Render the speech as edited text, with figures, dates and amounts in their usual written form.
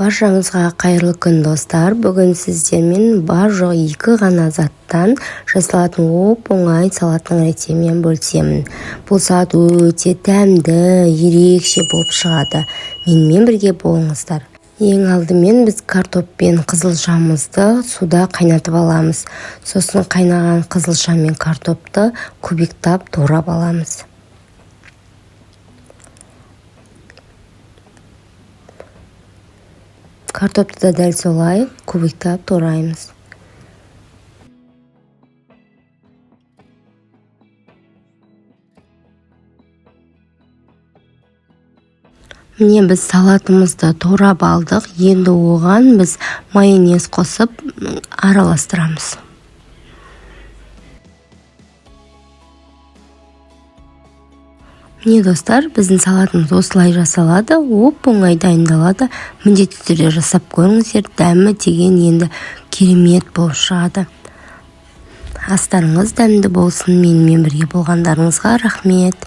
Баршаңызға қайырлы күн, достар! Бүгін сіздермен бар-жоғы екі ғана заттан жасалатын оп-оңай салаттың рецептімен бөлісемін. Бұл салат өте дәмді, ерекше болып шығады. Менімен бірге болыңыздар. Ең алдымен біз картоп пен қызылшамызды суда қайнатып аламыз. Сосын қайнаған қызылша мен картопты кубиктап турап аламыз. Картопты да дәл солай кубиктап тураймыз. Міне, біз салатымызды турап алдық. Енді оған біз майонез қосып араластырамыз. Міне, достар, біздің салатымыз осылай жасалады, оп-оңай дайындалады. Міндетті түрде жасап көріңіздер, дәмі деген енді керемет болып шығады. Астарыңыз дәмді болсын! Менімен бірге болғандарыңызға рахмет.